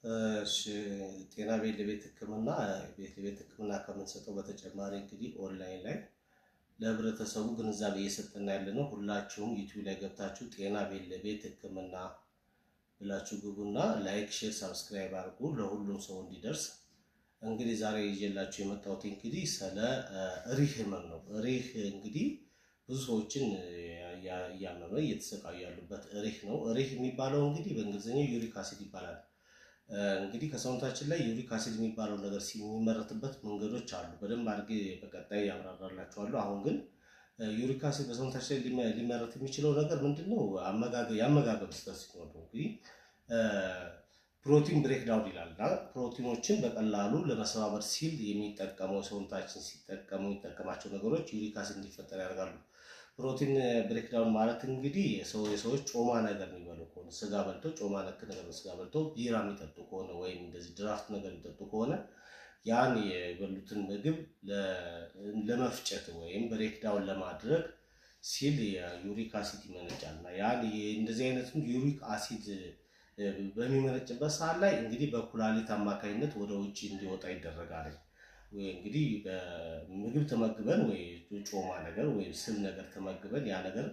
እሺ፣ ጤና ቤት ለቤት ሕክምና፣ ቤት ለቤት ሕክምና ከምንሰጠው በተጨማሪ እንግዲህ ኦንላይን ላይ ለህብረተሰቡ ግንዛቤ እየሰጠን ያለ ነው። ሁላችሁም ዩቲዩብ ላይ ገብታችሁ ጤና ቤት ለቤት ሕክምና ብላችሁ ግቡና like፣ share፣ subscribe አድርጉ ለሁሉም ሰው እንዲደርስ። እንግዲህ ዛሬ ይዤላችሁ የመጣሁት እንግዲህ ስለ ሪህ ህመም ነው። ሪህ እንግዲህ ብዙ ሰዎችን እያመመ እየተሰቃዩ ያሉበት ሪህ ነው። ሪህ የሚባለው እንግዲህ በእንግሊዝኛው uric acid ይባላል። እንግዲህ ከሰውነታችን ላይ uric acid የሚባለው ነገር የሚመረትበት መንገዶች አሉ። በደንብ አድርጌ በቀጣይ ያብራራላችኋለሁ። አሁን ግን uric acid በሰውነታችን ላይ ሊመረት የሚችለው ነገር ምንድን ነው? የአመጋገብ ስህተት ሲኖር ነው። እንግዲህ protein breakdown ይላል እና ፕሮቲኖችን በቀላሉ ለመሰባበር ሲል የሚጠቀመው ሰውነታችን ሲጠቀሙ የሚጠቀማቸው ነገሮች uric acid እንዲፈጠር ያደርጋሉ። Protein breakdown ማለት እንግዲህ የሰዎች ጮማ ነገር የሚበሉ ከሆነ፣ ስጋ በልቶ፣ ጮማ ነክ ነገር ስጋ በልቶ ቢራ የሚጠጡ ከሆነ ወይም እንደዚህ ድራፍት ነገር የሚጠጡ ከሆነ ያን የበሉትን ምግብ ለመፍጨት ወይም breakdown ለማድረግ ሲል የ uric acid ይመነጫል። እና ያን እንደዚህ አይነቱን uric acid በሚመነጭበት ሰዓት ላይ እንግዲህ በኩላሊት አማካኝነት ወደ ውጭ እንዲወጣ ይደረጋል። እንግዲህ በምግብ ተመግበን ወይ ጮማ ነገር ወይ ስብ ነገር ተመግበን ያ ነገር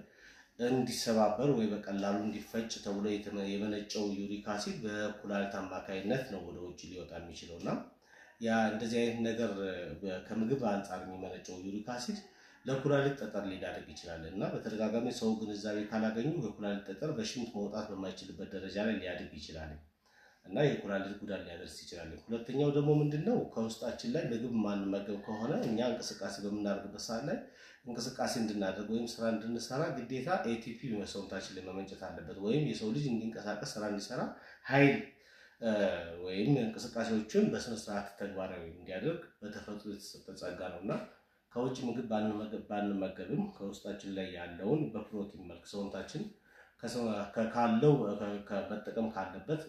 እንዲሰባበር ወይ በቀላሉ እንዲፈጭ ተብሎ የመነጨው uric acid በኩላሊት አማካኝነት ነው ወደ ውጭ ሊወጣ የሚችለው። እና ያ እንደዚህ አይነት ነገር ከምግብ አንጻር የሚመነጨው uric acid ለኩላሊት ጠጠር ሊዳርግ ይችላል። እና በተደጋጋሚ ሰው ግንዛቤ ካላገኙ የኩላሊት ጠጠር በሽንት መውጣት በማይችልበት ደረጃ ላይ ሊያድግ ይችላል እና የኩላሊት ጉዳት ሊያደርስ ይችላል። ሁለተኛው ደግሞ ምንድን ነው? ከውስጣችን ላይ ምግብ የማንመገብ ከሆነ እኛ እንቅስቃሴ በምናደርግበት ሰዓት ላይ እንቅስቃሴ እንድናደርግ ወይም ስራ እንድንሰራ ግዴታ ATP ሰውነታችን ላይ መመንጨት አለበት። ወይም የሰው ልጅ እንዲንቀሳቀስ፣ ስራ እንዲሰራ፣ ኃይል ወይም እንቅስቃሴዎችን በስነስርዓት ተግባራዊ እንዲያደርግ በተፈጥሮ የተሰጠ ጸጋ ነው። እና ከውጭ ምግብ ባንመገብም ከውስጣችን ላይ ያለውን በፕሮቲን መልክ ሰውነታችን ካለው መጠቀም ካለበት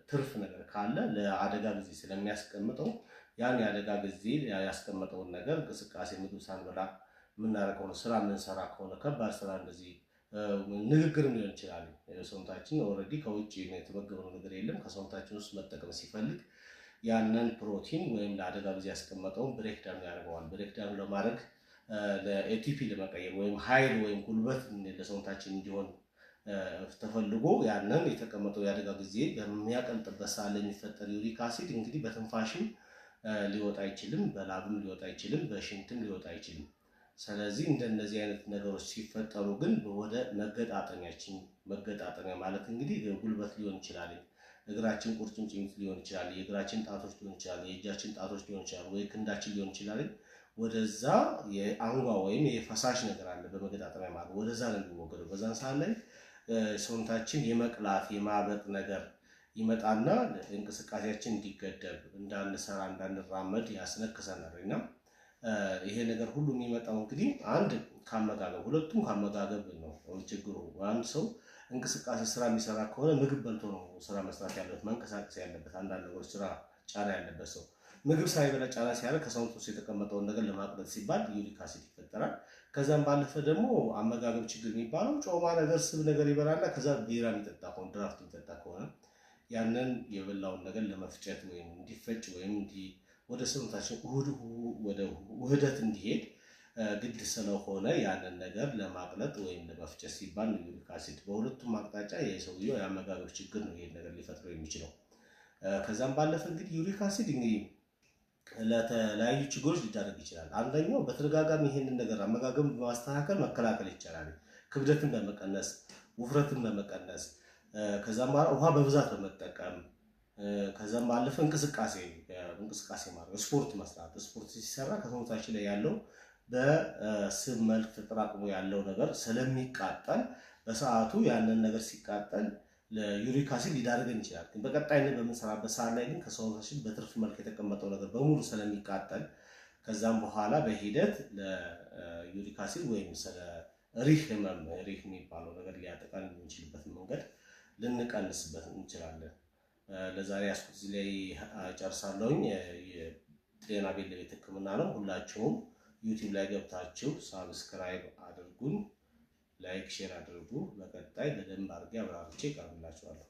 ትርፍ ነገር ካለ ለአደጋ ጊዜ ስለሚያስቀምጠው ያን የአደጋ ጊዜ ያስቀመጠውን ነገር እንቅስቃሴ ምግብ ሳንበላ የምናደርግ ከሆነ፣ ስራ የምንሰራ ከሆነ፣ ከባድ ስራ እንደዚህ ንግግርም ሊሆን ይችላል። ሰውነታችን already ከውጭ የተመገብነው ነገር የለም፣ ከሰውነታችን ውስጥ መጠቀም ሲፈልግ ያንን ፕሮቲን ወይም ለአደጋ ጊዜ ያስቀመጠውን breakdown ያደርገዋል። Breakdown ለማድረግ ለ ATP ለመቀየር ወይም ኃይል ወይም ጉልበት ለሰውነታችን እንዲሆን ተፈልጎ ያንን የተቀመጠው የአደጋ ጊዜ በሚያቀልጥበት ሰዓት ላይ የሚፈጠር uric acid እንግዲህ በትንፋሽም ሊወጣ አይችልም፣ በላብም ሊወጣ አይችልም፣ በሽንትም ሊወጣ አይችልም። ስለዚህ እንደነዚህ አይነት ነገሮች ሲፈጠሩ ግን ወደ መገጣጠሚያችን፣ መገጣጠሚያ ማለት እንግዲህ ጉልበት ሊሆን ይችላል፣ እግራችን ቁርጭምጭሚት ሊሆን ይችላል፣ የእግራችን ጣቶች ሊሆን ይችላል፣ የእጃችን ጣቶች ሊሆን ይችላል፣ ወይ ክንዳችን ሊሆን ይችላል። ወደዛ የአንጓ ወይም የፈሳሽ ነገር አለ በመገጣጠሚያ ማለት፣ ወደዛ ነው የሚወገደው። በዛን ሰዓት ላይ ሰውነታችን የመቅላት የማበጥ ነገር ይመጣና እንቅስቃሴያችን እንዲገደብ፣ እንዳንሰራ፣ እንዳንራመድ ያስነክሰናል። እና ይሄ ነገር ሁሉ የሚመጣው እንግዲህ አንድ ከአመጋገብ፣ ሁለቱም ከአመጋገብ ነው ችግሩ። አንድ ሰው እንቅስቃሴ ስራ የሚሰራ ከሆነ ምግብ በልቶ ነው ስራ መስራት ያለበት፣ መንቀሳቀስ ያለበት። አንዳንድ ነገሮች ስራ ጫና ያለበት ሰው ምግብ ሳይበላ ጫና ሲያደርግ ከሰውነት ውስጥ የተቀመጠውን ነገር ለማቅለጥ ሲባል uric acid ይፈጠራል። ከዛም ባለፈ ደግሞ አመጋገብ ችግር የሚባለው ጮማ ነገር ስብ ነገር ይበላና ከዛ ቢራ የሚጠጣ ከሆነ፣ ድራፍት የሚጠጣ ከሆነ ያንን የበላውን ነገር ለመፍጨት ወይም እንዲፈጭ ወይም ወደ ሰውነታችን ወደ ውህደት እንዲሄድ ግድ ስለሆነ ያንን ነገር ለማቅለጥ ወይም ለመፍጨት ሲባል uric acid በሁለቱም አቅጣጫ የሰውየው የአመጋገብ ችግር ነው ይሄን ነገር ሊፈጥረው የሚችለው። ከዛም ባለፈ እንግዲህ uric acid እንግዲህ ለተለያዩ ችግሮች ሊዳረግ ይችላል። አንደኛው በተደጋጋሚ ይሄንን ነገር አመጋገብን በማስተካከል መከላከል ይቻላል። ክብደትን በመቀነስ፣ ውፍረትን በመቀነስ፣ ከዛም በኋላ ውሃ በብዛት በመጠቀም፣ ከዛም ባለፈ እንቅስቃሴ ማድረግ፣ ስፖርት መስራት። ስፖርት ሲሰራ ከሰውነታችን ላይ ያለው በስብ መልክ ተጠራቅሞ ያለው ነገር ስለሚቃጠል በሰዓቱ ያንን ነገር ሲቃጠል ለ uric acid ሊዳርገን ይችላል። ግን በቀጣይነት በምንሰራበት ሰዓት ላይ ግን ከሰውነታችን በትርፍ መልክ የተቀመጠው ነገር በሙሉ ስለሚቃጠል ከዛም በኋላ በሂደት ለ uric acid ወይም ስለ ሪህ ህመም፣ ሪህ የሚባለው ነገር ሊያጠቃን የምንችልበትን መንገድ ልንቀንስበት እንችላለን። ለዛሬ ያስኩት እዚህ ላይ ጨርሳለሁኝ። የጤና ቤት ለቤት ህክምና ነው። ሁላችሁም ዩቲዩብ ላይ ገብታችሁ subscribe አድርጉን፣ like፣ share አድርጉ። በቀጣይ በደንብ አድርጌ አብራርቼ እቀርብላችኋለሁ።